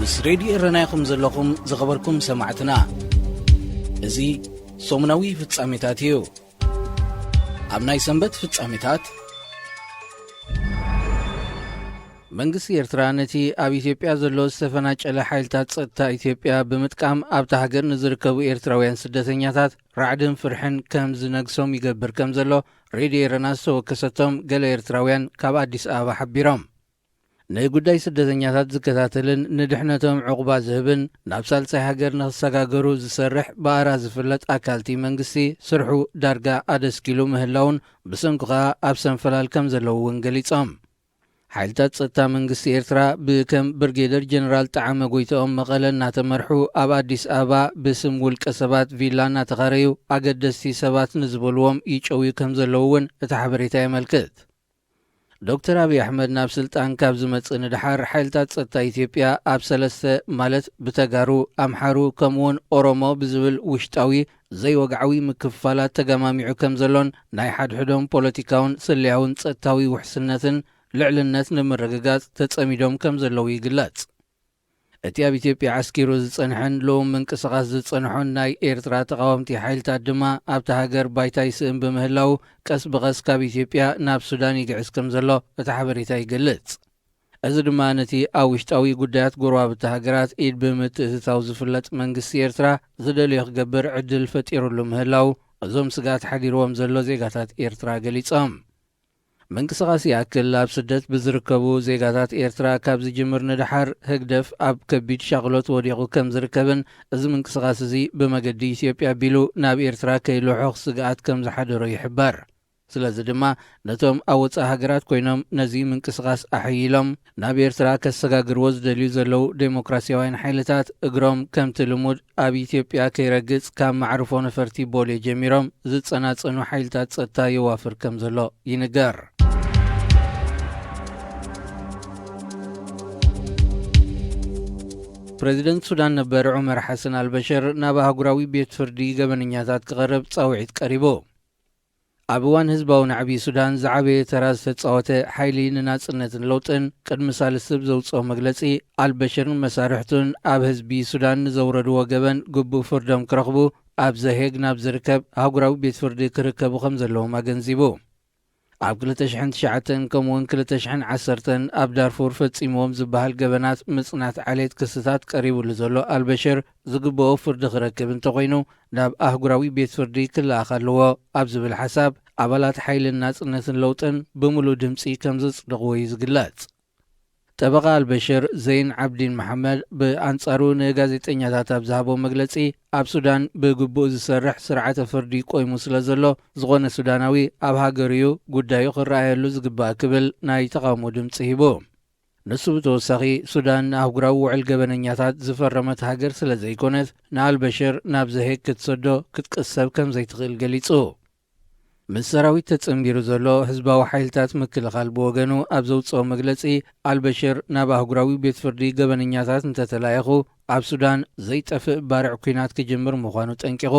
ምስ ሬድዮ ኤረና ኢኹም ዘለኹም ዝኸበርኩም ሰማዕትና። እዚ ሰሙናዊ ፍጻሜታት እዩ። ኣብ ናይ ሰንበት ፍጻሜታት፣ መንግስቲ ኤርትራ ነቲ ኣብ ኢትዮጵያ ዘሎ ዝተፈናጨለ ሓይልታት ጸጥታ ኢትዮጵያ ብምጥቃም ኣብታ ሃገር ንዝርከቡ ኤርትራውያን ስደተኛታት ራዕድን ፍርሕን ከም ዝነግሶም ይገብር ከም ዘሎ ሬድዮ ኤረና ዝተወከሰቶም ገለ ኤርትራውያን ካብ ኣዲስ ኣበባ ሓቢሮም። ንጉዳይ ስደተኛታት ዝከታተልን ንድሕነቶም ዕቑባ ዝህብን ናብ ሳልሳይ ሃገር ንኽሰጋገሩ ዝሰርሕ ብኣራ ዝፍለጥ ኣካልቲ መንግስቲ ስርሑ ዳርጋ ኣደስኪሉ ምህላውን ብሰንኩ ኸኣ ኣብ ሰንፈላል ከም ዘለዉ እውን ገሊጾም። ሓይልታት ጸጥታ መንግስቲ ኤርትራ ብከም ብርጌደር ጀነራል ጠዓመ ጎይትኦም መቐለ እናተመርሑ ኣብ ኣዲስ ኣበባ ብስም ውልቀ ሰባት ቪላ እናተኻረዩ ኣገደስቲ ሰባት ንዝበልዎም ይጨውዩ ከም ዘለዉ እውን እቲ ሓበሬታ የመልክት። ዶክተር ኣብይ ኣሕመድ ናብ ስልጣን ካብ ዝመጽእ ንድሓር ሓይልታት ጸጥታ ኢትዮጵያ ኣብ ሰለስተ ማለት ብተጋሩ፣ ኣምሓሩ ከምኡውን ኦሮሞ ብዝብል ውሽጣዊ ዘይወግዓዊ ምክፍፋላት ተገማሚዑ ከም ዘሎን ናይ ሓድሕዶም ፖለቲካውን ስለያውን ጸጥታዊ ውሕስነትን ልዕልነት ንምርግጋጽ ተጸሚዶም ከም ዘለዉ ይግለጽ። እቲ ኣብ ኢትዮጵያ ዓስኪሩ ዝጸንሐን ልኡም ምንቅስቓስ ዝጸንሖን ናይ ኤርትራ ተቓወምቲ ሓይልታት ድማ ኣብታ ሃገር ባይታ ይስእን ብምህላው ቀስ ብቐስ ካብ ኢትዮጵያ ናብ ሱዳን ይግዕዝ ከም ዘሎ እቲ ሓበሬታ ይገልጽ። እዚ ድማ ነቲ ኣብ ውሽጣዊ ጉዳያት ጎረባብቲ ሃገራት ኢድ ብምትእትታው ዝፍለጥ መንግስቲ ኤርትራ ዝደልዮ ክገብር ዕድል ፈጢሩሉ ምህላው እዞም ስግኣት ሓዲርዎም ዘሎ ዜጋታት ኤርትራ ገሊጾም። ምንቅስቓስ ይኣክል ኣብ ስደት ብዝርከቡ ዜጋታት ኤርትራ ካብ ዝጅምር ንድሓር ህግደፍ ኣብ ከቢድ ሻቕሎት ወዲቑ ከም ዝርከብን እዚ ምንቅስቓስ እዚ ብመገዲ ኢትዮጵያ ኣቢሉ ናብ ኤርትራ ከይልሑኽ ስግኣት ከም ዝሓደሮ ይሕበር። ስለዚ ድማ ነቶም ኣብ ወጻኢ ሃገራት ኮይኖም ነዚ ምንቅስቓስ ኣሐይሎም ናብ ኤርትራ ከሰጋግርዎ ዝደልዩ ዘለዉ ዴሞክራስያውያን ሓይልታት እግሮም ከምቲ ልሙድ ኣብ ኢትዮጵያ ከይረግጽ ካብ መዕርፎ ነፈርቲ ቦሌ ጀሚሮም ዝጸናጸኑ ሓይልታት ጸጥታ የዋፍር ከም ዘሎ ይንገር። ፕረዚደንት ሱዳን ነበር ዑመር ሓሰን ኣልበሽር ናብ ኣህጉራዊ ቤት ፍርዲ ገበነኛታት ክቐርብ ጻውዒት ቀሪቡ። ኣብ እዋን ህዝባዊ ናዕቢ ሱዳን ዝዓበየ ተራ ዝተጻወተ ሓይሊ ንናጽነትን ለውጥን ቅድሚ ሳልስቲ ብዘውጽኦ መግለጺ፣ ኣልበሽርን መሳርሕቱን ኣብ ህዝቢ ሱዳን ንዘውረድዎ ገበን ግቡእ ፍርዶም ክረኽቡ ኣብ ዘሄግ ናብ ዝርከብ ኣህጉራዊ ቤት ፍርዲ ክርከቡ ከም ዘለዎም ኣገንዚቡ። ኣብ ክልተ ሽሕን ትሽዓተን ከምኡውን ክልተ ሽሕን ዓሰርተን ኣብ ዳርፉር ፈጺምዎም ዝበሃል ገበናት ምጽናት ዓሌት ክስታት ቀሪቡሉ ዘሎ ኣልበሽር ዝግብኦ ፍርዲ ክረክብ እንተኾይኑ ናብ ኣህጉራዊ ቤት ፍርዲ ክለኣኽ ኣለዎ ኣብ ዝብል ሓሳብ ኣባላት ሓይልን ናጽነትን ለውጥን ብምሉእ ድምጺ ከም ዘጽደቕዎ እዩ ዝግለጽ። ጠበቓ ኣልበሽር ዘይን ዓብዲን መሓመድ ብኣንጻሩ ንጋዜጠኛታት ኣብ ዝሃቦ መግለጺ ኣብ ሱዳን ብግቡእ ዝሰርሕ ስርዓተ ፍርዲ ቆይሙ ስለ ዘሎ ዝኾነ ሱዳናዊ ኣብ ሃገሩ እዩ ጉዳዩ ክረኣየሉ ዝግባእ ክብል ናይ ተቓውሞ ድምጺ ሂቡ። ንሱ ብተወሳኺ ሱዳን ንኣህጉራዊ ውዕል ገበነኛታት ዝፈረመት ሃገር ስለ ዘይኮነት ንኣልበሽር ናብ ዘሄግ ክትሰዶ ክትቅሰብ ከም ዘይትኽእል ገሊጹ። ምስ ሰራዊት ተጸንቢሩ ዘሎ ህዝባዊ ሓይልታት ምክልኻል ብወገኑ ኣብ ዘውጽኦ መግለጺ ኣልበሽር ናብ ኣህጉራዊ ቤት ፍርዲ ገበነኛታት እንተተላኢኹ ኣብ ሱዳን ዘይጠፍእ ባርዕ ኲናት ክጅምር ምዃኑ ጠንቂቑ።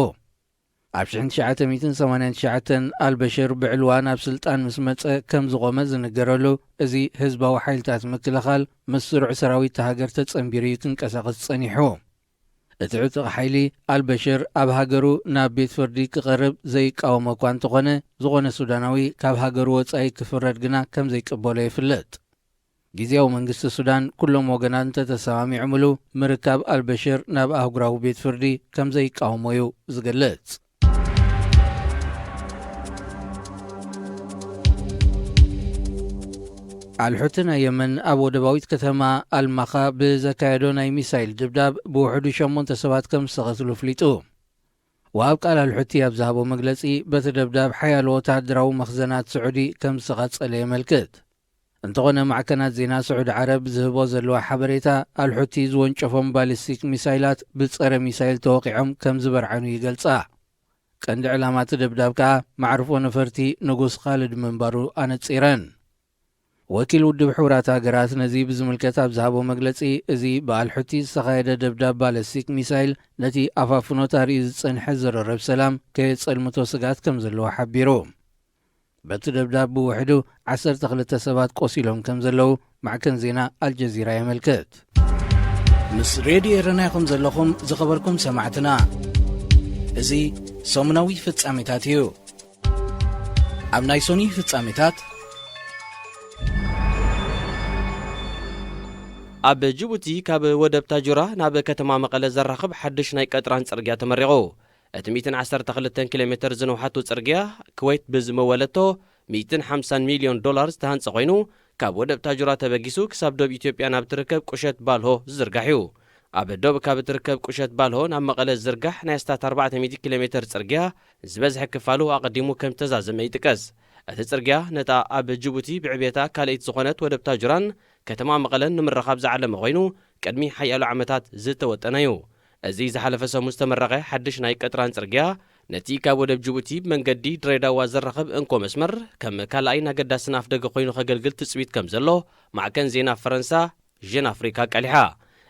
ኣብ ሽሕን ትሽዓተ ሚእትን ሰማንያን ትሽዓተን ኣልበሽር ብዕልዋ ናብ ስልጣን ምስ መጸ ከም ዝቖመ ዝንገረሉ እዚ ህዝባዊ ሓይልታት ምክልኻል ምስ ስሩዕ ሰራዊት ሃገር ተጸንቢሩ እዩ ክንቀሳቐስ ጸኒሑ። እቲ ዕጡቕ ሓይሊ ኣልበሽር ኣብ ሃገሩ ናብ ቤት ፍርዲ ክቐርብ ዘይቃወሞ እኳ እንተኾነ ዝኾነ ሱዳናዊ ካብ ሃገሩ ወጻኢ ክፍረድ ግና ከም ዘይቅበሎ ይፍለጥ። ግዝያዊ መንግስቲ ሱዳን ኩሎም ወገናት እንተተሰማሚዖምሉ ምርካብ ኣልበሽር ናብ ኣህጉራዊ ቤት ፍርዲ ከም ዘይቃወሞ እዩ ዝገልጽ። ኣልሑቲ ናይ የመን ኣብ ወደባዊት ከተማ ኣልማኻ ብዘካየዶ ናይ ሚሳይል ድብዳብ ብውሕዱ ሸሞንተ ሰባት ከም ዝተቐትሉ ኣፍሊጡ። ወሃብ ቃል ኣልሑቲ ኣብ ዝሃቦ መግለጺ በቲ ደብዳብ ሓያሎ ወተሃደራዊ መኽዘናት ስዑዲ ከም ዝተቓጸለ የመልክት። እንተኾነ ማዕከናት ዜና ስዑዲ ዓረብ ዝህቦ ዘለዋ ሓበሬታ ኣልሑቲ ዝወንጨፎም ባሊስቲክ ሚሳይላት ብጸረ ሚሳይል ተወቒዖም ከም ዝበርዓኑ ይገልጻ። ቀንዲ ዕላማ እቲ ደብዳብ ከኣ መዕርፎ ነፈርቲ ንጉስ ኻልድ ምንባሩ ኣነጺረን። ወኪል ውድብ ሕቡራት ሃገራት ነዚ ብዝምልከት ኣብ ዝሃቦ መግለጺ፣ እዚ ብኣልሑቲ ዝተኻየደ ደብዳብ ባለስቲክ ሚሳይል ነቲ ኣፋፍኖት ኣርእዩ ዝጸንሐ ዘረረብ ሰላም ከየጸልምቶ ስግኣት ከም ዘለዎ ሓቢሩ። በቲ ደብዳብ ብውሕዱ ዓሰርተ ክልተ ሰባት ቆሲሎም ከም ዘለዉ ማዕከን ዜና ኣልጀዚራ የመልክት። ምስ ሬድዮ ኤረና ኢኹም ዘለኹም ዝኸበርኩም ሰማዕትና። እዚ ሰሙናዊ ፍጻሜታት እዩ። ኣብ ናይ ሰኑይ ፍጻሜታት፣ ኣብ ጅቡቲ ካብ ወደብ ታጁራ ናብ ከተማ መቐለ ዘራኽብ ሓድሽ ናይ ቀጥራን ጽርግያ ተመሪቑ። እቲ ሚእትን ዓሰርተ ክልተን ኪሎ ሜተር ዝነውሓቱ ጽርግያ፣ ክወይት ብዝመወለቶ ሚእትን ሓምሳን ሚልዮን ዶላር ዝተሃንጸ ኮይኑ፣ ካብ ወደብ ታጁራ ተበጊሱ ክሳብ ዶብ ኢትዮጵያ ናብ ትርከብ ቁሸት ባልሆ ዝዝርጋሕ እዩ። ኣብ ዶብ ካብ ትርከብ ቁሸት ባልሆ ናብ መቐለ ዝዝርጋሕ ናይ ኣስታት ኣርባዕተ ሚእቲ ኪሎ ሜተር ጽርግያ፣ ዝበዝሐ ክፋሉ ኣቐዲሙ ከም ዝተዛዘመ ይጥቀስ። እቲ ጽርግያ ነታ ኣብ ጅቡቲ ብዕብየታ ካልኣይቲ ዝኾነት ወደብ ታጁራን ከተማ መቐለን ንምርኻብ ዝዓለመ ኮይኑ፣ ቅድሚ ሓያሎ ዓመታት ዝተወጠነ እዩ። እዚ ዝሓለፈ ሰሙን ዝተመረቐ ሓድሽ ናይ ቀጥራን ጽርግያ፣ ነቲ ካብ ወደብ ጅቡቲ ብመንገዲ ድሬዳዋ ዘራኽብ እንኮ መስመር፣ ከም ካልኣይን ኣገዳስን ኣፍደገ ኮይኑ ከገልግል ትጽቢት ከም ዘሎ ማዕከን ዜና ፈረንሳ ዥን ኣፍሪካ ኣቃሊሓ።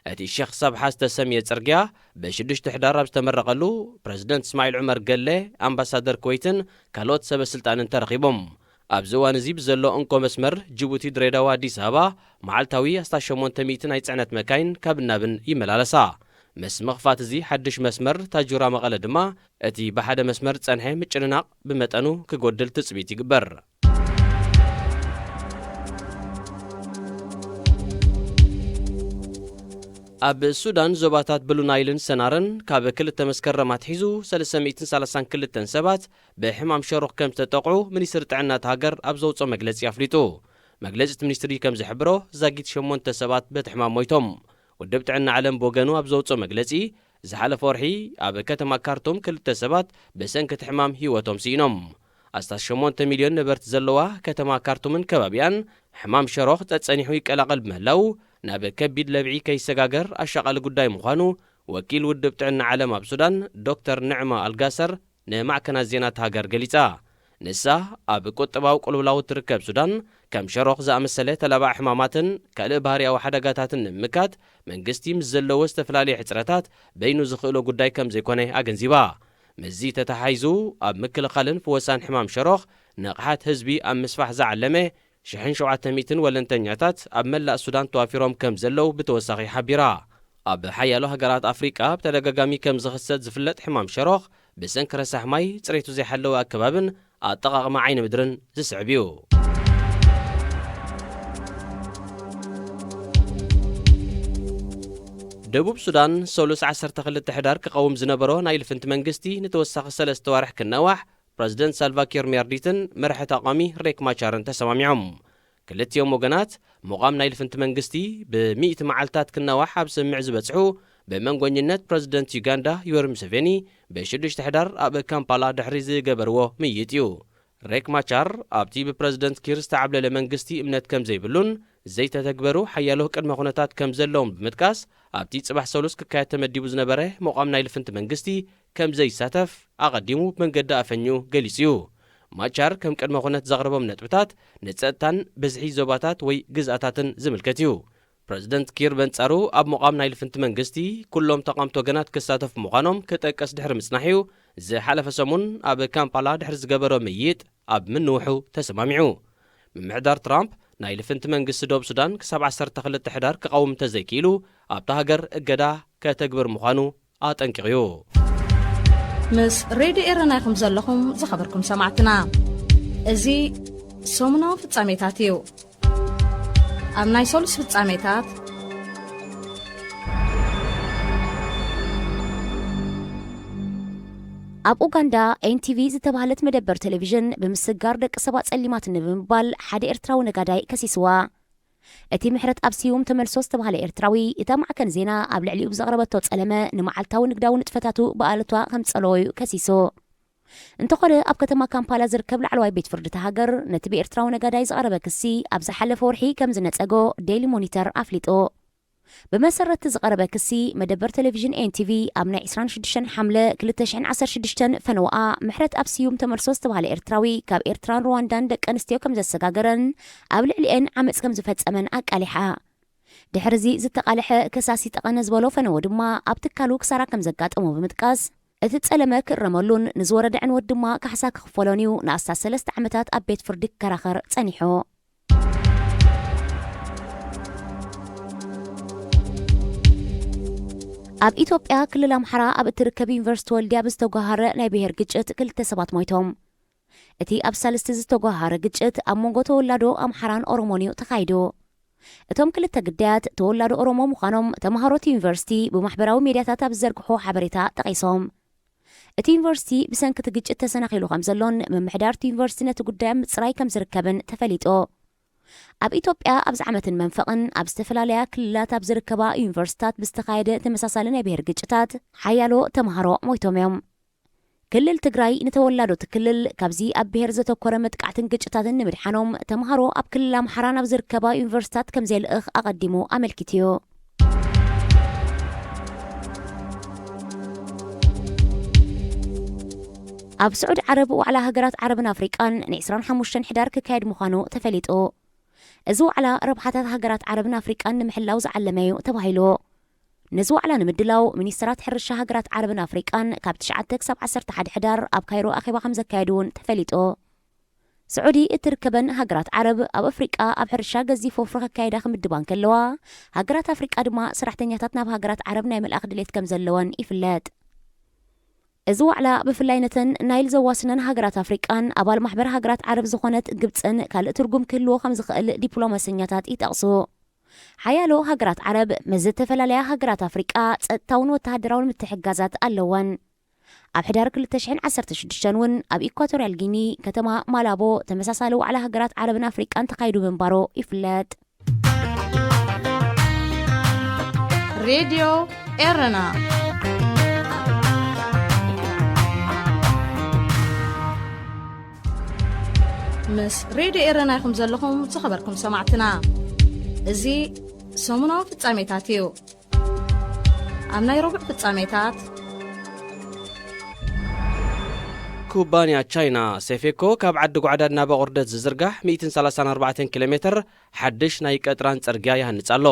እቲ ሸኽ ሳብሓ ዝተሰምየ ጽርግያ፣ ብሽዱሽተ ሕዳር ኣብ ዝተመረቐሉ፣ ፕረዚደንት እስማዒል ዑመር ገለ፣ ኣምባሳደር ኩወይትን ካልኦት ሰበ ስልጣንን ተረኺቦም። ኣብዚ እዋን እዚ ብዘሎ እንኮ መስመር ጅቡቲ ድሬዳዋ ኣዲስ ኣበባ፣ መዓልታዊ ኣስታት ሸሞንተ ሚእቲ ናይ ጽዕነት መካይን ካብን ናብን ይመላለሳ። ምስ ምኽፋት እዚ ሓድሽ መስመር ታጁራ መቐለ ድማ፣ እቲ ብሓደ መስመር ዝጸንሐ ምጭንናቕ ብመጠኑ ክጎድል ትጽቢት ይግበር። ኣብ ሱዳን ዞባታት ብሉ ናይልን ሰናርን ካብ ክልተ መስከረም ኣትሒዙ ሰለስተ ሚእትን ሰላሳን ክልተን ሰባት ብሕማም ሸሮኽ ከም ዝተጠቕዑ ሚኒስትሪ ጥዕና እታ ሃገር ኣብ ዘውፅኦ መግለፂ ኣፍሊጡ። መግለፂ እቲ ሚኒስትሪ ከም ዝሕብሮ፣ ዛጊት ሸሞንተ ሰባት በቲ ሕማም ሞይቶም። ውድብ ጥዕና ዓለም ብወገኑ ኣብ ዘውፅኦ መግለፂ፣ ዝሓለፈ ወርሒ ኣብ ከተማ ካርቱም ክልተ ሰባት ብሰንኪ እቲ ሕማም ህይወቶም ስኢኖም። ኣስታት ሸሞንተ ሚልዮን ነበርቲ ዘለዋ ከተማ ካርቱምን ከባቢኣን፣ ሕማም ሸሮኽ ጸጸኒሑ ይቀላቐል ብምህላው፣ ናብ ከቢድ ለብዒ ከይሰጋገር ኣሻቓሊ ጉዳይ ምዃኑ፣ ወኪል ውድብ ጥዕና ዓለም ኣብ ሱዳን፣ ዶክተር ንዕማ ኣልጋሰር፣ ንማዕከናት ዜና እታ ሃገር ገሊጻ። ንሳ፣ ኣብ ቁጠባዊ ቅልውላው እትርከብ ሱዳን፣ ከም ሸሮኽ ዝኣመሰለ ተላባዒ ሕማማትን ካልእ ባህርያዊ ሓደጋታትን ንምምካት፣ መንግስቲ ምስ ዘለዎ ዝተፈላለየ ሕጽረታት በይኑ ዝኽእሎ ጉዳይ ከም ዘይኮነ ኣገንዚባ። ምስዚ ተተሓሒዙ፣ ኣብ ምክልኻልን ፍወሳን ሕማም ሸሮኽ ንቕሓት ህዝቢ ኣብ ምስፋሕ ዝዓለመ ሽሕን ሸውዓተ ሚእትን ወለንተኛታት ኣብ መላእ ሱዳን ተዋፊሮም ከም ዘለዉ ብተወሳኺ ሓቢራ። ኣብ ሓያሎ ሃገራት ኣፍሪቃ ብተደጋጋሚ ከም ዝኽሰት ዝፍለጥ ሕማም ሸሮኽ፣ ብሰንኪ ረሳሕ ማይ፣ ጽሬቱ ዘይሓለወ ኣከባብን ኣጠቓቕማ ዓይኒ ምድርን ዝስዕብ እዩ። ደቡብ ሱዳን፣ ሰሉስ ዓሰርተ ክልተ ሕዳር ክቐውም ዝነበሮ ናይ ልፍንቲ መንግስቲ ንተወሳኺ ሰለስተ ዋርሕ ክናዋሕ፣ ፕረዚደንት ሳልቫ ኪር ሚያርዲትን መራሒ ተቓዋሚ ሬክ ማቻርን ተሰማሚዖም። ክልቲኦም ወገናት፣ ምቋም ናይ ልፍንቲ መንግስቲ ብሚእቲ መዓልታት ክናዋሕ ኣብ ስምምዕ ዝበጽሑ፣ ብመንጎኝነት ፕረዚደንት ዩጋንዳ ዮወሪ ሙሴቬኒ፣ ብሽዱሽተ ሕዳር ኣብ ካምፓላ ድሕሪ ዝገበርዎ ምይይጥ እዩ። ሬክ ማቻር፣ ኣብቲ ብፕረዚደንት ኪር ዝተዓብለለ መንግስቲ እምነት ከም ዘይብሉን፣ ዘይተተግበሩ ሓያሎ ቅድመ ኩነታት ከም ዘለውን ብምጥቃስ፣ ኣብቲ ጽባሕ ሰሉስ ክካየድ ተመዲቡ ዝነበረ ምቋም ናይ ልፍንቲ መንግስቲ ከም ዘይሳተፍ ኣቐዲሙ ብመንገዲ ኣፈኙ ገሊጹ እዩ። ማቻር ከም ቅድመ ኩነት ዘቕረቦም ነጥብታት ንጸጥታን ብዝሒ ዞባታት ወይ ግዝኣታትን ዝምልከት እዩ። ፕረዚደንት ኪር በንጻሩ፣ ኣብ ምቋም ናይ ልፍንቲ መንግስቲ ኩሎም ተቓምቲ ወገናት ክሳተፉ ምዃኖም ክጠቅስ ድሕሪ ምጽናሕ እዩ፣ ዝሓለፈ ሰሙን ኣብ ካምፓላ ድሕሪ ዝገበሮ ምይይጥ ኣብ ምንውሑ ተሰማሚዑ። ምምሕዳር ትራምፕ፣ ናይ ልፍንቲ መንግስቲ ደቡብ ሱዳን ክሳብ ዓሰርተ ክልተ ሕዳር ክቐውም እንተዘይክኢሉ፣ ኣብታ ሃገር እገዳ ከተግብር ምዃኑ ኣጠንቂቑ እዩ። ምስ ሬድዮ ኤረና ኢኹም ዘለኹም ዝኸበርኩም ሰማዕትና። እዚ ሰሙናዊ ፍጻሜታት እዩ። ኣብ ናይ ሰሉስ ፍጻሜታት፣ ኣብ ኡጋንዳ ኤንቲቪ ዝተባህለት መደበር ቴሌቪዥን ብምስጋር ደቂ ሰባት ጸሊማትኒ ብምባል ሓደ ኤርትራዊ ነጋዳይ ከሲስዋ። እቲ ምሕረት ኣብ ስዩም ተመልሶ ዝተባህለ ኤርትራዊ፣ እታ ማዕከን ዜና ኣብ ልዕሊኡ ብዘቕረበቶ ጸለመ፣ ንመዓልታዊ ንግዳዊ ንጥፈታቱ ብኣሉታ ከም ዝጸለዎ እዩ ከሲሱ። እንተኾነ፣ ኣብ ከተማ ካምፓላ ዝርከብ ላዕለዋይ ቤት ፍርዲ እታ ሃገር፣ ነቲ ብኤርትራዊ ነጋዳይ ዝቐረበ ክሲ ኣብ ዝሓለፈ ወርሒ ከም ዝነጸጎ ዴይሊ ሞኒተር ኣፍሊጡ። ብመሰረት እቲ ዝቐረበ ክሲ፣ መደበር ቴሌቪዥን ኤንቲቪ ኣብ ናይ ዕስራን ሽዱሽተን ሓምለ ክልተ ሽሕን ዓሰርተ ሽዱሽተን ፈነወኣ፣ ምሕረት ኣብ ስዩም ተመልሶ ዝተባህለ ኤርትራዊ፣ ካብ ኤርትራን ሩዋንዳን ደቂ ኣንስትዮ ከም ዘሰጋገረን ኣብ ልዕሊኤን ዓመጽ ከም ዝፈጸመን ኣቃሊሓ። ድሕሪ እዚ ዝተቓልሐ ከሳሲ ጠቐነ ዝበሎ ፈነወ ድማ፣ ኣብ ትካሉ ክሳራ ከም ዘጋጠሞ ብምጥቃስ፣ እቲ ጸለመ ክእረመሉን ንዝወረደ ዕንወት ድማ ካሕሳ ክኽፈሎን እዩ ንኣስታት ሰለስተ ዓመታት ኣብ ቤት ፍርዲ ክከራኸር ጸኒሑ። ኣብ ኢትዮጵያ ክልል ኣምሓራ ኣብ እትርከብ ዩኒቨርሲቲ ወልድያ ብዝተጓሃረ ናይ ብሄር ግጭት ክልተ ሰባት ሞይቶም። እቲ ኣብ ሳልስቲ ዝተጓሃረ ግጭት ኣብ መንጎ ተወላዶ ኣምሓራን ኦሮሞን እዩ ተኻይዱ። እቶም ክልተ ግዳያት ተወላዶ ኦሮሞ ምዃኖም ተምሃሮ እቲ ዩኒቨርሲቲ ብማሕበራዊ ሜድያታት ኣብ ዝዘርግሖ ሓበሬታ ጠቒሶም። እቲ ዩኒቨርሲቲ ብሰንኪ እቲ ግጭት ተሰናኺሉ ከም ዘሎን ምምሕዳር እቲ ዩኒቨርሲቲ ነቲ ጉዳይ ኣብ ምጽራይ ከም ዝርከብን ተፈሊጡ። ኣብ ኢትዮጵያ ኣብዚ ዓመትን መንፈቕን ኣብ ዝተፈላለያ ክልላት ኣብ ዝርከባ ዩኒቨርሲታት ብዝተኻየደ ተመሳሳሊ ናይ ብሄር ግጭታት ሓያሎ ተምሃሮ ሞይቶም እዮም። ክልል ትግራይ ንተወላዶ እቲ ክልል ካብዚ ኣብ ብሄር ዘተኮረ መጥቃዕትን ግጭታትን ንምድሓኖም ተምሃሮ ኣብ ክልል ኣምሓራ ናብ ዝርከባ ዩኒቨርሲታት ከም ዘየልእኽ ኣቐዲሙ ኣመልኪቱ እዩ። ኣብ ስዑዲ ዓረብ ዋዕላ ሃገራት ዓረብን ኣፍሪቃን ን ዕስራን ሓሙሽተን ሕዳር ክካየድ ምዃኑ ተፈሊጡ። እዚ ዋዕላ ረብሓታት ሃገራት ዓረብን ኣፍሪቃን ንምሕላው ዝዓለመ እዩ ተባሂሉ። ነዚ ዋዕላ ንምድላው ሚኒስተራት ሕርሻ ሃገራት ዓረብን ኣፍሪቃን ካብ ትሽዓተ ክሳብ ዓሰርተ ሓደ ሕዳር ኣብ ካይሮ ኣኼባ ከም ዘካየዱ እውን ተፈሊጡ። ስዑዲ እትርከበን ሃገራት ዓረብ ኣብ ኣፍሪቃ ኣብ ሕርሻ ገዚፍ ወፍሪ ከካየዳ ክምድባ እንከለዋ፣ ሃገራት ኣፍሪቃ ድማ ሰራሕተኛታት ናብ ሃገራት ዓረብ ናይ ምልኣኽ ድሌት ከም ዘለወን ይፍለጥ። እዚ ዋዕላ ብፍላይ ነተን ናይል ዘዋስነን ሃገራት ኣፍሪቃን ኣባል ማሕበር ሃገራት ዓረብ ዝኾነት ግብጽን ካልእ ትርጉም ክህልዎ ከም ዝኽእል ዲፕሎማሰኛታት ይጠቕሱ። ሓያሎ ሃገራት ዓረብ ምስ ዝተፈላለያ ሃገራት ኣፍሪቃ ጸጥታውን ወተሃደራውን ምትሕግጋዛት ኣለወን። ኣብ ሕዳር ክልተ ሽሕን ዓሰርተ ሽዱሽተን እውን ኣብ ኢኳቶርያል ጊኒ ከተማ ማላቦ ተመሳሳሊ ዋዕላ ሃገራት ዓረብን ኣፍሪቃን ተኻይዱ ምንባሩ ይፍለጥ። ሬድዮ ኤረና። ምስ ሬድዮ ኤረና ኢኹም ዘለኹም ዝኸበርኩም ሰማዕትና። እዚ ሰሙናዊ ፍጻሜታት እዩ። ኣብ ናይ ረቡዕ ፍጻሜታት፣ ኩባንያ ቻይና ሴፌኮ ካብ ዓዲ ጓዕዳድ ናብ ኣቑርደት ዝዝርጋሕ ሚእትን ሰላሳን ኣርባዕተን ኪሎ ሜትር ሓድሽ ናይ ቀጥራን ጽርግያ ይሃንጽ ኣሎ።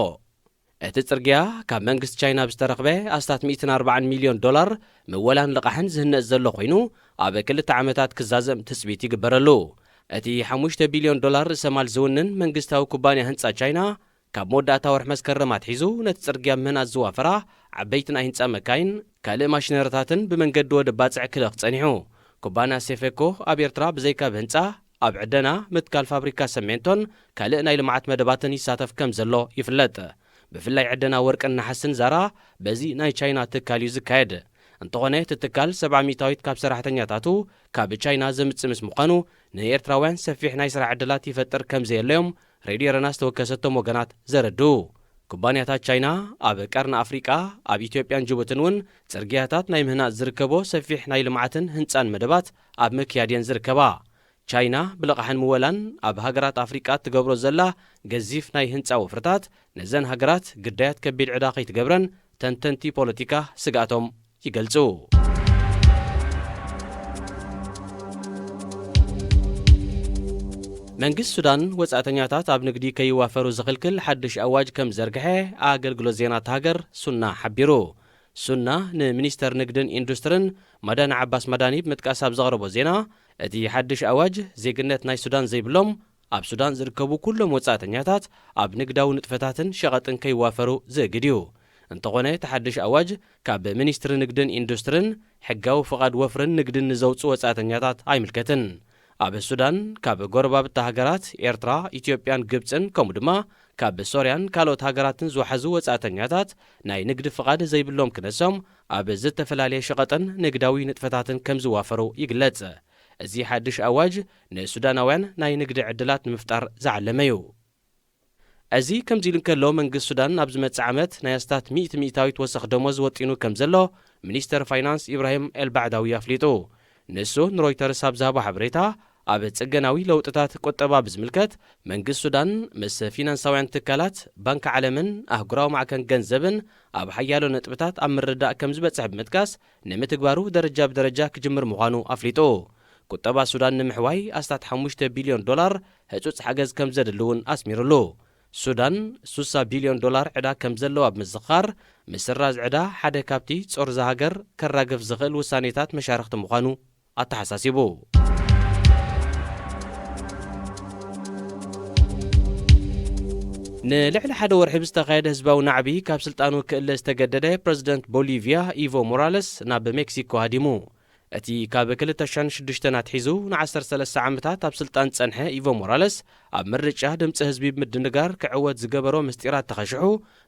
እቲ ጽርግያ ካብ መንግስቲ ቻይና ብዝተረኽበ ኣስታት ሚእትን ኣርባዓን ሚልዮን ዶላር ምወላን ልቓሕን ዝህነጽ ዘሎ ኮይኑ፣ ኣብ ክልተ ዓመታት ክዛዘም ትጽቢት ይግበረሉ። እቲ ሓሙሽተ ቢልዮን ዶላር ርእሰ ማል ዝውንን መንግስታዊ ኩባንያ ህንጻ ቻይና፣ ካብ መወዳእታ ወርሒ መስከረም ኣትሒዙ ነቲ ጽርግያ ምህናጽ ዝዋፈራ ዓበይቲ ናይ ህንጻ መካይን፣ ካልእ ማሽነሪታትን ብመንገዲ ወደብ ባጽዕ ክልእኽ ጸኒሑ። ኩባንያ ሴፌኮ ኣብ ኤርትራ ብዘይካ ብህንጻ፣ ኣብ ዕደና፣ ምትካል ፋብሪካ ሰሜንቶን ካልእ ናይ ልምዓት መደባትን ይሳተፍ ከም ዘሎ ይፍለጥ። ብፍላይ ዕደና ወርቅን ነሓስን ዛራ በዚ ናይ ቻይና ትካል እዩ ዝካየድ። እንተኾነ እቲ ትካል ሰብዓ ሚእታዊት ካብ ሰራሕተኛታቱ ካብ ቻይና ዘምጽእ ምስ ምዃኑ ንኤርትራውያን ሰፊሕ ናይ ስራሕ ዕድላት ይፈጥር ከም ዘየለዮም ሬድዮ ኤረና ዝተወከሰቶም ወገናት ዘረድኡ። ኩባንያታት ቻይና ኣብ ቀርኒ ኣፍሪቃ፣ ኣብ ኢትዮጵያን ጅቡትን እውን ጽርግያታት ናይ ምህናጽ ዝርከቦ ሰፊሕ ናይ ልምዓትን ህንጻን መደባት ኣብ ምክያድ እየን ዝርከባ። ቻይና ብልቓሕን ምወላን ኣብ ሃገራት ኣፍሪቃ ትገብሮ ዘላ ገዚፍ ናይ ህንጻ ወፍርታት ነዘን ሃገራት ግዳያት ከቢድ ዕዳ ከይትገብረን ተንተንቲ ፖለቲካ ስግኣቶም ይገልጹ። መንግስቲ ሱዳን ወጻእተኛታት ኣብ ንግዲ ከይዋፈሩ ዝኽልክል ሓድሽ ኣዋጅ ከም ዝዘርግሐ ኣገልግሎት ዜና እታ ሃገር ሱና ሓቢሩ። ሱና ንሚኒስተር ንግድን ኢንዱስትርን ማዳኒ ዓባስ ማዳኒ ብምጥቃስ ኣብ ዘቕረቦ ዜና፣ እቲ ሓድሽ ኣዋጅ ዜግነት ናይ ሱዳን ዘይብሎም ኣብ ሱዳን ዝርከቡ ኩሎም ወጻእተኛታት ኣብ ንግዳዊ ንጥፈታትን ሸቐጥን ከይዋፈሩ ዝእግድ እዩ። እንተኾነ እቲ ሓድሽ ኣዋጅ ካብ ሚኒስትሪ ንግድን ኢንዱስትርን ሕጋዊ ፍቓድ ወፍርን ንግድን ንዘውፅኡ ወጻእተኛታት ኣይምልከትን። ኣብ ሱዳን ካብ ጎረባብቲ ሃገራት ኤርትራ፣ ኢትዮጵያን ግብፅን ከምኡ ድማ ካብ ሶርያን ካልኦት ሃገራትን ዝወሓዙ ወጻእተኛታት ናይ ንግዲ ፍቓድ ዘይብሎም ክነሶም ኣብ ዝተፈላለየ ሸቐጥን ንግዳዊ ንጥፈታትን ከም ዝዋፈሩ ይግለጽ። እዚ ሓድሽ ኣዋጅ ንሱዳናውያን ናይ ንግዲ ዕድላት ንምፍጣር ዝዓለመ እዩ። እዚ ከምዚ ኢሉ እንከሎ፣ መንግስቲ ሱዳን ኣብ ዝመጽእ ዓመት ናይ ኣስታት ሚእቲ ሚእታዊት ወሰኽ ደሞዝ ወጢኑ ከም ዘሎ ሚኒስተር ፋይናንስ ኢብራሂም ኤልባዕዳዊ ኣፍሊጡ። ንሱ ንሮይተርስ ኣብ ዝሃቦ ሓበሬታ፣ ኣብ ጽገናዊ ለውጥታት ቁጠባ ብዝምልከት፣ መንግስቲ ሱዳን ምስ ፊናንሳውያን ትካላት፣ ባንክ ዓለምን ኣህጉራዊ ማዕከን ገንዘብን ኣብ ሓያሎ ነጥብታት ኣብ ምርድዳእ ከም ዝበጽሐ ብምጥቃስ፣ ንምትግባሩ ደረጃ ብደረጃ ክጅምር ምዃኑ ኣፍሊጡ። ቁጠባ ሱዳን ንምሕዋይ ኣስታት ሓሙሽተ ቢልዮን ዶላር ህጹጽ ሓገዝ ከም ዘድሊ እውን ኣስሚሩሉ። ሱዳን ሱሳ ቢልዮን ዶላር ዕዳ ከም ዘለዋ ብምዝኻር፣ ምስራዝ ዕዳ ሓደ ካብቲ ጾር እዛ ሃገር ከራግፍ ዝኽእል ውሳኔታት መሻርኽቲ ምዃኑ ኣተሓሳሲቡ። ንልዕሊ ሓደ ወርሒ ብዝተኻየደ ህዝባዊ ናዕቢ ካብ ስልጣኑ ክእለ ዝተገደደ ፕረዚደንት ቦሊቪያ ኢቮ ሞራለስ ናብ ሜክሲኮ ሃዲሙ። እቲ ካብ ክልተ ሽሕን ሽዱሽተን ኣትሒዙ ንዓሰርተ ሰለስተ ዓመታት ኣብ ስልጣን ዝጸንሐ ኢቮ ሞራለስ፣ ኣብ ምርጫ ድምጺ ህዝቢ ብምድንጋር ክዕወት ዝገበሮ ምስጢራት ተኸሽሑ፣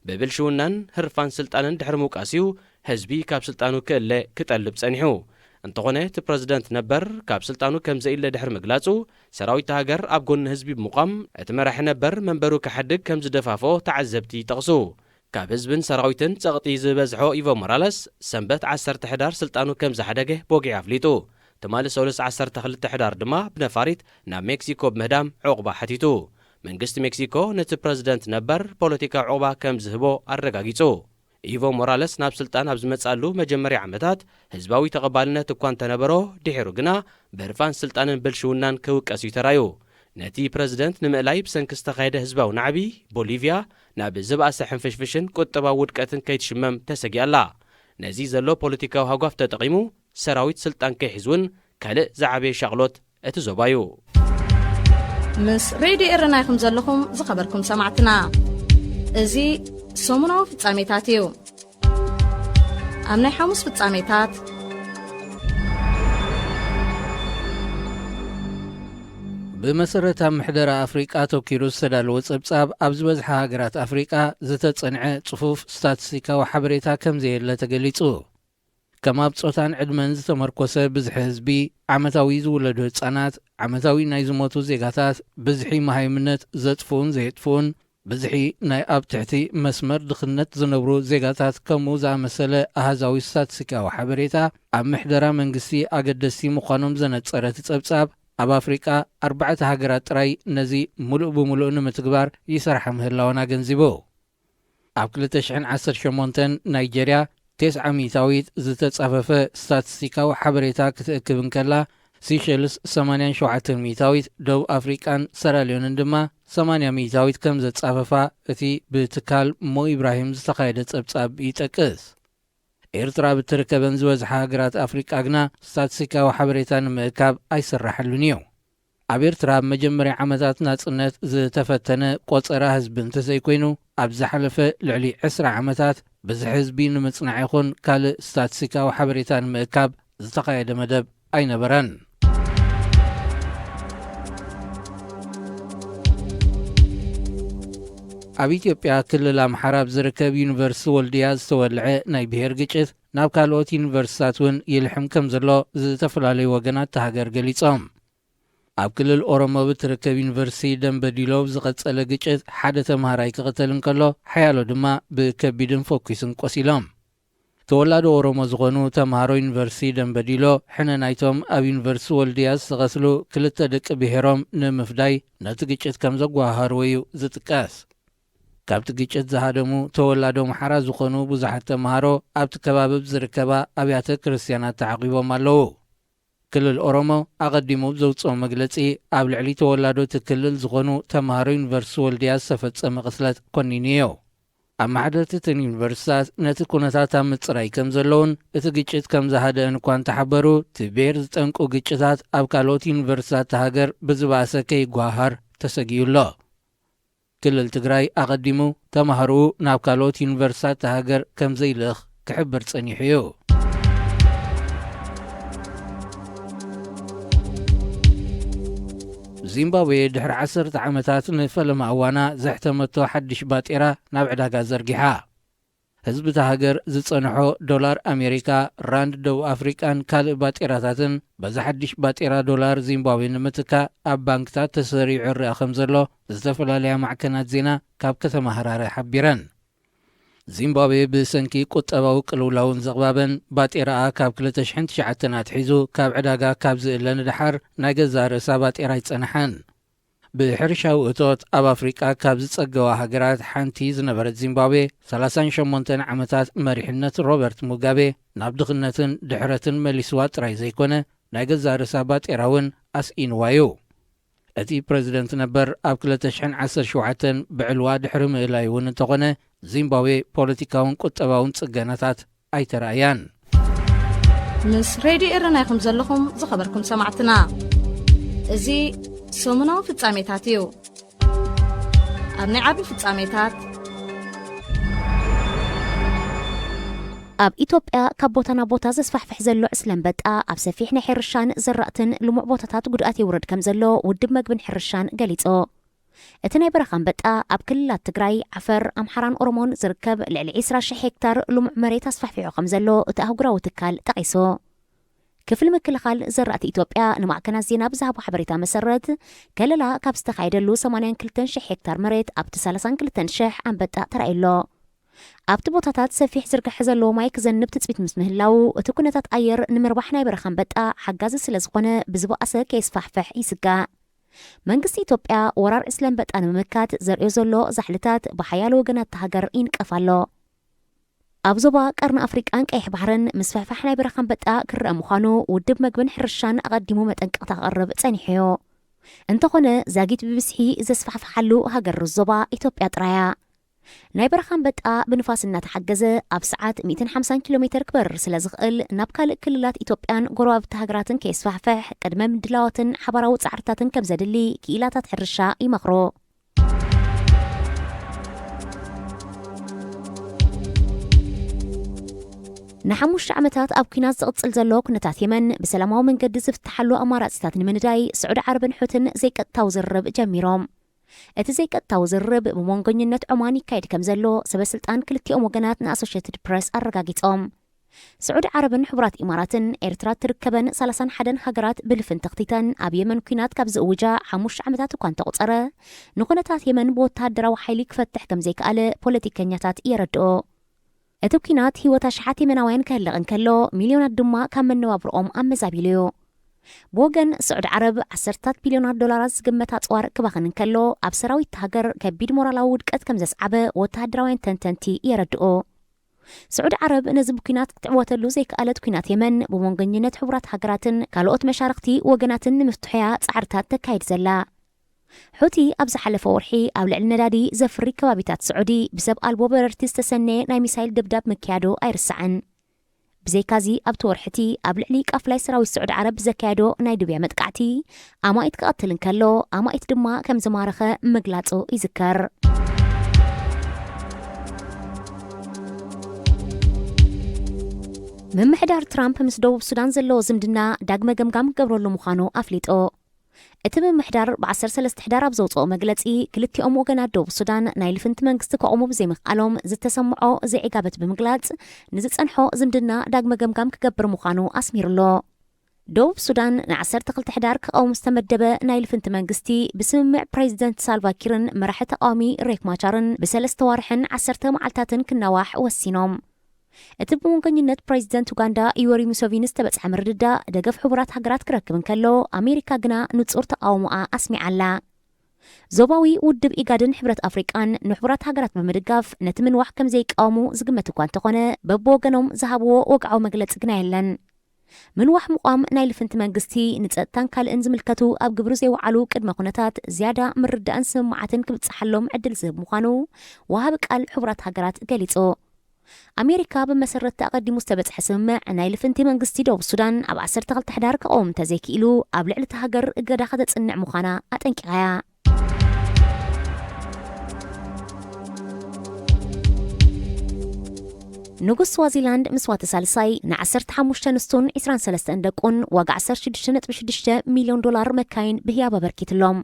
ብብልሽውናን ህርፋን ስልጣንን ድሕሪ ምውቃስ'ዩ ህዝቢ ካብ ስልጣኑ ክእለ ክጠልብ ጸኒሑ። እንተኾነ፣ እቲ ፕረዚደንት ነበር ካብ ስልጣኑ ከም ዘኢለ ድሕሪ ምግላጹ፣ ሰራዊት ሃገር ኣብ ጎኒ ህዝቢ ብምዃም፣ እቲ መራሒ ነበር መንበሩ ክሓድግ ከም ዝደፋፍኦ ተዓዘብቲ ይጠቕሱ። ካብ ህዝብን ሰራዊትን ጸቕጢ ዝበዝሖ ኢቮ ሞራለስ፣ ሰንበት ዓሰርተ ሕዳር ስልጣኑ ከም ዝሓደገ ብወግዒ ኣፍሊጡ። ትማሊ ሰሉስ ዓሰርተ ክልተ ሕዳር ድማ ብነፋሪት ናብ ሜክሲኮ ብምህዳም ዕቑባ ሓቲቱ። መንግስቲ ሜክሲኮ ነቲ ፕረዚደንት ነበር ፖለቲካዊ ዕቑባ ከም ዝህቦ ኣረጋጊጹ። ኢቮ ሞራለስ ናብ ስልጣን ኣብ ዝመጽኣሉ መጀመርያ ዓመታት ህዝባዊ ተቐባልነት እኳ እንተነበሮ፣ ድሒሩ ግና ብህርፋን ስልጣንን ብልሽውናን ክውቀስ እዩ ተራዩ። ነቲ ፕረዚደንት ንምእላይ ብሰንኪ ዝተኻየደ ህዝባዊ ናዕቢ፣ ቦሊቪያ ናብ ዝበኣሰ ሕንፍሽፍሽን ቁጠባዊ ውድቀትን ከይትሽመም ተሰጊኣላ። ነዚ ዘሎ ፖለቲካዊ ሃጓፍ ተጠቒሙ ሰራዊት ስልጣን ከይሕዝ እውን ካልእ ዝዓበየ ሻቕሎት እቲ ዞባ እዩ። ምስ ሬድዮ ኤረና ኢኹም ዘለኹም ዝኸበርኩም ሰማዕትና። እዚ ሰሙናዊ ፍጻሜታት እዩ። ኣብ ናይ ሓሙስ ፍጻሜታት፣ ብመሰረት ኣብ ምሕደራ ኣፍሪቃ ኣተኪሩ ዝተዳለወ ጸብጻብ፣ ኣብ ዝበዝሓ ሃገራት ኣፍሪቃ ዝተጸንዐ ጽፉፍ ስታትስቲካዊ ሓበሬታ ከም ዘየለ ተገሊጹ። ከም ኣብ ጾታን ዕድመን ዝተመርኮሰ ብዝሒ ህዝቢ፣ ዓመታዊ ዝውለዱ ህጻናት፣ ዓመታዊ ናይ ዝሞቱ ዜጋታት፣ ብዝሒ መሃይምነት ዘጥፍኡን ዘየጥፍኡን፣ ብዝሒ ናይ ኣብ ትሕቲ መስመር ድኽነት ዝነብሩ ዜጋታት ከምኡ ዝኣመሰለ ኣሃዛዊ ስታትስቲካዊ ሓበሬታ ኣብ ምሕደራ መንግስቲ ኣገደስቲ ምዃኖም ዘነጸረ እቲ ጸብጻብ፣ ኣብ ኣፍሪቃ ኣርባዕተ ሃገራት ጥራይ ነዚ ምሉእ ብምሉእ ንምትግባር ይሰርሓ ምህላወን ኣገንዚቡ። ኣብ ክልተ ሽሕን ዓሰርተ ሸሞንተን ናይጀርያ ተስዓ ሚእታዊት ዝተጻፈፈ ስታትስቲካዊ ሓበሬታ ክትእክብ እንከላ፣ ሲሸልስ ሰማንያን ሸውዓተን ሚእታዊት፣ ደቡብ ኣፍሪቃን ሰራልዮንን ድማ ሰማንያ ሚእታዊት ከም ዘጻፈፋ እቲ ብትካል ሞ ኢብራሂም ዝተኻየደ ጸብጻብ ይጠቅስ። ኤርትራ ብትርከበን ዝበዝሓ ሃገራት ኣፍሪቃ ግና ስታትስቲካዊ ሓበሬታ ንምእካብ ኣይስራሓሉን እዩ። ኣብ ኤርትራ ኣብ መጀመርያ ዓመታት ናጽነት ዝተፈተነ ቆጸራ ህዝቢ እንተዘይኮይኑ፣ ኣብ ዝሓለፈ ልዕሊ ዕስራ ዓመታት ብዝሒ ህዝቢ ንምጽናዕ ይኹን ካልእ ስታትስቲካዊ ሓበሬታ ንምእካብ ዝተኻየደ መደብ ኣይነበረን። ኣብ ኢትዮጵያ ክልል ኣምሓራ ኣብ ዝርከብ ዩኒቨርሲቲ ወልድያ ዝተወልዐ ናይ ብሄር ግጭት ናብ ካልኦት ዩኒቨርሲታት እውን ይልሕም ከም ዘሎ ዝተፈላለዩ ወገናት እታ ሃገር ገሊጾም። ኣብ ክልል ኦሮሞ ብትርከብ ዩኒቨርሲቲ ደንበዲሎ ዝቐጸለ ግጭት ሓደ ተምሃራይ ክቕተል እንከሎ፣ ሓያሎ ድማ ብከቢድን ፈኲስን ቆሲሎም። ተወላዶ ኦሮሞ ዝኾኑ ተምሃሮ ዩኒቨርሲቲ ደንበዲሎ፣ ሕነ ናይቶም ኣብ ዩኒቨርሲቲ ወልድያ ዝተቐትሉ ክልተ ደቂ ብሄሮም ንምፍዳይ ነቲ ግጭት ከም ዘጓሃሃርዎ እዩ ዝጥቀስ። ካብቲ ግጭት ዝሃደሙ ተወላዶ ኣምሓራ ዝኾኑ ብዙሓት ተምሃሮ ኣብቲ ከባቢ ኣብ ዝርከባ ኣብያተ ክርስትያናት ተዓቒቦም ኣለዉ። ክልል ኦሮሞ ኣቐዲሙ ብዘውጽኦ መግለጺ፣ ኣብ ልዕሊ ተወላዶ እቲ ክልል ዝኾኑ ተምሃሮ ዩኒቨርሲቲ ወልድያ ዝተፈጸመ ቅትለት ኮኒኑ እዩ። ኣመሓደርቲ እተን ዩኒቨርሲታት ነቲ ኩነታት ኣብ ምጽራይ ከም ዘለውን እቲ ግጭት ከም ዝሃደአን እኳ እንተሓበሩ፣ እቲ ብሄር ዝጠንቁ ግጭታት ኣብ ካልኦት ዩኒቨርሲታት እታ ሃገር ብዝበኣሰ ከይጓሃር ተሰጊኡ ኣሎ። ክልል ትግራይ ኣቐዲሙ ተምሃሮኡ ናብ ካልኦት ዩኒቨርሲታት እታ ሃገር ከም ዘይልእኽ ክሕብር ጸኒሑ እዩ። ዚምባብዌ ድሕሪ ዓሰርተ ዓመታት ንፈለማ እዋና ዘሕተመቶ ሓድሽ ባጤራ ናብ ዕዳጋ ዘርጊሓ። ህዝቢ እታ ሃገር ዝጸንሖ ዶላር ኣሜሪካ፣ ራንድ ደቡብ ኣፍሪቃን ካልእ ባጤራታትን በዚ ሓድሽ ባጤራ ዶላር ዚምባብዌ ንምትካእ ኣብ ባንክታት ተሰሪዑ ይረኣ ከም ዘሎ ዝተፈላለያ ማዕከናት ዜና ካብ ከተማ ሃራረ ሓቢረን። ዚምባብዌ ብሰንኪ ቁጠባዊ ቅልውላውን ዘቕባበን ባጤራኣ ካብ ክልተ ሽሕን ትሽዓተን ኣትሒዙ ካብ ዕዳጋ ካብ ዝእለ ንደሓር ናይ ገዛእ ርእሳ ባጤራ ኣይጸንሓን። ብሕርሻዊ እቶት ኣብ ኣፍሪቃ ካብ ዝጸገዋ ሃገራት ሓንቲ ዝነበረት ዚምባብዌ፣ ሰላሳን ሸሞንተን ዓመታት መሪሕነት ሮበርት ሙጋቤ ናብ ድኽነትን ድሕረትን መሊስዋ ጥራይ ዘይኮነ፣ ናይ ገዛእ ርእሳ ባጤራ እውን ኣስኢንዋ እዩ። እቲ ፕረዚደንት ነበር ኣብ ክልተ ሽሕን ዓሰርተ ሸውዓተን ብዕልዋ ድሕሪ ምእላዩ እውን እንተኾነ፣ ዚምባብዌ ፖለቲካውን ቁጠባውን ጽገናታት ኣይተራእያን። ምስ ሬድዮ ኤረና ኢኹም ዘለኹም ዝኸበርኩም ሰማዕትና። እዚ ሰሙናዊ ፍጻሜታት እዩ። ኣብ ናይ ዓቢ ፍጻሜታት። ኣብ ኢትዮጵያ ካብ ቦታ ናብ ቦታ ዘስፋሕፍሕ ዘሎ ዕስለ ኣንበጣ ኣብ ሰፊሕ ናይ ሕርሻን ዘራእትን ልሙዕ ቦታታት ጉድኣት የውርድ ከም ዘሎ ውድብ መግብን ሕርሻን ገሊጹ። እቲ ናይ በረኻ ኣንበጣ ኣብ ክልላት ትግራይ፣ ዓፈር፣ ኣምሓራን ኦሮሞን ዝርከብ ልዕሊ ዕስራ ሽሕ ሄክታር ልሙዕ መሬት ኣስፋሕፊሑ ከም ዘሎ እቲ ኣህጉራዊ ትካል ጠቒሱ። ክፍሊ ምክልኻል ዘራእቲ ኢትዮጵያ ንማዕከናት ዜና ብዝሃቦ ሓበሬታ መሰረት፣ ከለላ ካብ ዝተኻየደሉ ሰማንያን ክልተን ሽሕ ሄክታር መሬት ኣብቲ ሰላሳን ክልተን ሽሕ ኣንበጣ ተራእዩ ኣሎ። ኣብቲ ቦታታት ሰፊሕ ዝርግሐ ዘለዎ ማይ ክዘንብ ትጽቢት ምስ ምህላዉ፣ እቲ ኩነታት ኣየር ንምርባሕ ናይ በረኻ ኣንበጣ ሓጋዚ ስለ ዝኾነ፣ ብዝበኣሰ ከየስፋሕፍሕ ይስጋእ። መንግስቲ ኢትዮጵያ ወራር ዕስለ ኣንበጣ ንምምካት ዘርእዮ ዘሎ ዛሕልታት ብሓያሎ ወገናት እታ ሃገር ይንቀፍ ኣሎ። ኣብ ዞባ ቀርኒ ኣፍሪቃን ቀይሕ ባሕርን ምስፍሕፋሕ ናይ በረኻ ኣንበጣ ክረአ ምዃኑ ውድብ መግብን ሕርሻን ኣቐዲሙ መጠንቀቕታ ከቕርብ ጸኒሑ እዩ። እንተኾነ፣ ዛጊት ብብዝሒ ዘስፋሕፍሓሉ ሃገር ዞባ ኢትዮጵያ ጥራይ እያ። ናይ በረኻ ኣንበጣ ብንፋስ እናተሓገዘ ኣብ ሰዓት ሚእትን ሓምሳን ኪሎ ሜተር ክበርር ስለ ዝኽእል፣ ናብ ካልእ ክልላት ኢትዮጵያን ጎረባብቲ ሃገራትን ከየስፋሕፍሕ ቅድመ ምድላዋትን ሓባራዊ ጻዕርታትን ከም ዘድሊ ክኢላታት ሕርሻ ይመኽሩ። ንሓሙሽተ ዓመታት ኣብ ኲናት ዝቕጽል ዘሎ ኩነታት የመን ብሰላማዊ መንገዲ ዝፍትሓሉ ኣማራጺታት ንምንዳይ፣ ስዑዲ ዓረብን ሑትን ዘይቀጥታዊ ዝርርብ ጀሚሮም። እቲ ዘይቀጥታዊ ዝርርብ ብመንጎኝነት ዖማን ይካየድ ከም ዘሎ ሰበ ስልጣን ክልቲኦም ወገናት ንኣሶሼትድ ፕረስ ኣረጋጊጾም። ስዑዲ ዓረብን ሕቡራት ኢማራትን ኤርትራ ትርከበን ሰላሳን ሓደን ሃገራት ብልፍን ተኽቲተን ኣብ የመን ኲናት ካብ ዝእውጃ ሓሙሽተ ዓመታት እኳ እንተቑጸረ፣ ንኹነታት የመን ብወተሃደራዊ ሓይሊ ክፈትሕ ከም ዘይከኣለ ፖለቲከኛታት የረድኦ። እቲ ኲናት ህይወት ኣሽሓት የመናውያን ከህልቕ እንከሎ፣ ሚልዮናት ድማ ካብ መነባብሮኦም ኣመዛቢሉ እዩ። ብወገን ስዑዲ ዓረብ፣ ዓሰርታት ቢልዮናት ዶላራት ዝግመት ኣጽዋር ክባኽን እንከሎ፣ ኣብ ሰራዊት እታ ሃገር ከቢድ ሞራላዊ ውድቀት ከም ዘስዓበ ወተሃደራውያን ተንተንቲ የረድኡ። ስዑዲ ዓረብ ነዚ ብኲናት ክትዕወተሉ ዘይከኣለት ኲናት የመን፣ ብመንጎኝነት ሕቡራት ሃገራትን ካልኦት መሻርኽቲ ወገናትን ንምፍትሖ'ያ ጻዕርታት ተካይድ ዘላ። ሑቲ ኣብ ዝሓለፈ ወርሒ ኣብ ልዕሊ ነዳዲ ዘፍሪ ከባቢታት ስዑዲ ብሰብ ኣልቦ በረርቲ ዝተሰነየ ናይ ሚሳይል ደብዳብ ምክያዱ ኣይርሳዕን። ብዘይካዚ፣ ኣብቲ ወርሒ እቲ ኣብ ልዕሊ ቃፍላይ ሰራዊት ስዑዲ ዓረብ ብዘካየዶ ናይ ድብያ መጥቃዕቲ፣ ኣማኢት ክቐትል እንከሎ፣ ኣማኢት ድማ ከም ዝማረኸ ምግላጹ ይዝከር። ምምሕዳር ትራምፕ ምስ ደቡብ ሱዳን ዘለዎ ዝምድና ዳግመ ገምጋም ክገብረሉ ምዃኑ ኣፍሊጡ። እቲ ምምሕዳር ብ ዓሰርተ ሰለስተ ሕዳር ኣብ ዘውፅኦ መግለፂ፣ ክልቲኦም ወገናት ደቡብ ሱዳን ናይ ልፍንቲ መንግስቲ ከቑሙ ብዘይምኽኣሎም ዝተሰምዖ ዘይዕጋበት ብምግላፅ፣ ንዝፀንሖ ዝምድና ዳግመ ገምጋም ክገብር ምዃኑ ኣስሚሩሎ። ደቡብ ሱዳን ን ዓሰርተ ክልተ ሕዳር ክቐውም ዝተመደበ ናይ ልፍንቲ መንግስቲ፣ ብስምምዕ ፕሬዚደንት ሳልቫ ኪርን መራሒ ተቃዋሚ ሬክ ማቻርን ብሰለስተ ዋርሕን ዓሰርተ መዓልታትን ክናዋሕ ወሲኖም። እቲ ብመንጎኝነት ፕሬዚደንት ኡጋንዳ ዩወሪ ሙሴቪኒ ዝተበጽሐ ምርድዳእ፣ ደገፍ ሕቡራት ሃገራት ክረክብ እንከሎ፣ ኣሜሪካ ግና ንጹር ተቓውሞኣ ኣስሚዓ ኣላ። ዞባዊ ውድብ ኢጋድን ሕብረት ኣፍሪቃን ንሕቡራት ሃገራት ብምድጋፍ፣ ነቲ ምንዋሕ ከም ዘይቃወሙ ዝግመት እኳ እንተኾነ፣ በብወገኖም ዝሃብዎ ወግዓዊ መግለጺ ግና የለን። ምንዋሕ ምቋም ናይ ልፍንቲ መንግስቲ፣ ንጸጥታን ካልእን ዝምልከቱ ኣብ ግብሪ ዘይወዓሉ ቅድመ ኩነታት፣ ዝያዳ ምርዳእን ስምምዓትን ክብጽሓሎም ዕድል ዝህብ ምዃኑ፣ ወሃቢ ቃል ሕቡራት ሃገራት ገሊጹ። ኣሜሪካ ብመሰረት እቲ ኣቐዲሙ ዝተበጽሐ ስምምዕ፣ ናይ ልፍንቲ መንግስቲ ደቡብ ሱዳን ኣብ ዓሰርተ ክልተ ሕዳር ክቐውም እንተዘይክኢሉ፣ ኣብ ልዕሊ እታ ሃገር እገዳ ከተጽንዕ ምዃና ኣጠንቂቓ'ያ። ንጉስ ስዋዚላንድ ምስዋቲ ሳልሳይ፣ ን ዓሰርተ ሓሙሽተ ኣንስቱን ዕስራን ሰለስተን ደቁን ዋጋ ዓሰርተ ሽዱሽተ ነጥቢ ሽዱሽተ ሚልዮን ዶላር መካይን ብህያብ ኣበርኪትሎም።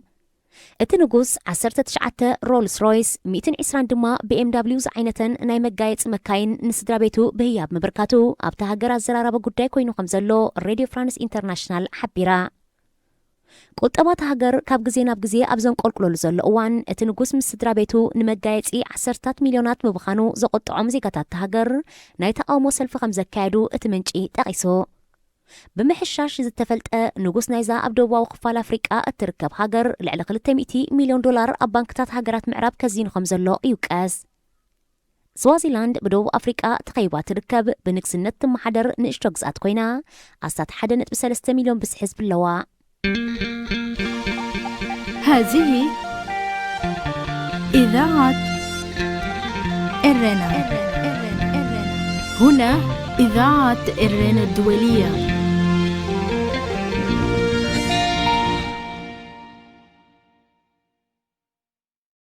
እቲ ንጉስ፣ ዓሰርተ ትሽዓተ ሮልስ ሮይስ፣ ሚእትን ዕስራን ድማ ቢ ኤም ዳብሊው ዝዓይነተን ናይ መጋየጺ መካይን ንስድራ ቤቱ ብህያብ ምብርካቱ፣ ኣብታ ሃገር ኣዘራራቢ ጉዳይ ኮይኑ ከም ዘሎ ሬድዮ ፍራንስ ኢንተርናሽናል ሓቢራ። ቁጠባ እታ ሃገር ካብ ግዜ ናብ ግዜ ኣብ ዘንቆልቁለሉ ዘሎ እዋን፣ እቲ ንጉስ ምስ ስድራ ቤቱ ንመጋየጺ ዓሰርታት ሚልዮናት ምብኻኑ ዘቆጥዖም ዜጋታት እታ ሃገር፣ ናይ ተቓውሞ ሰልፊ ከም ዘካየዱ እቲ ምንጪ ጠቒሱ። ብምሕሻሽ ዝተፈልጠ ንጉስ ናይዛ ኣብ ደቡባዊ ክፋል ኣፍሪቃ እትርከብ ሃገር፣ ልዕሊ ክልተ ሚእቲ ሚልዮን ዶላር ኣብ ባንክታት ሃገራት ምዕራብ ከዚኑ ከም ዘሎ ይውቀስ። ስዋዚላንድ ብደቡብ ኣፍሪቃ ተኸቢባ ትርከብ፣ ብንግስነት ትመሓደር ንእሽቶ ግዝኣት ኮይና፣ ኣስታት ሓደ ነጥቢ ሰለስተ ሚልዮን ብዝሒ ህዝቢ ኣለዋ። هذه إذاعة إرنا. هنا إذاعة إرنا الدولية.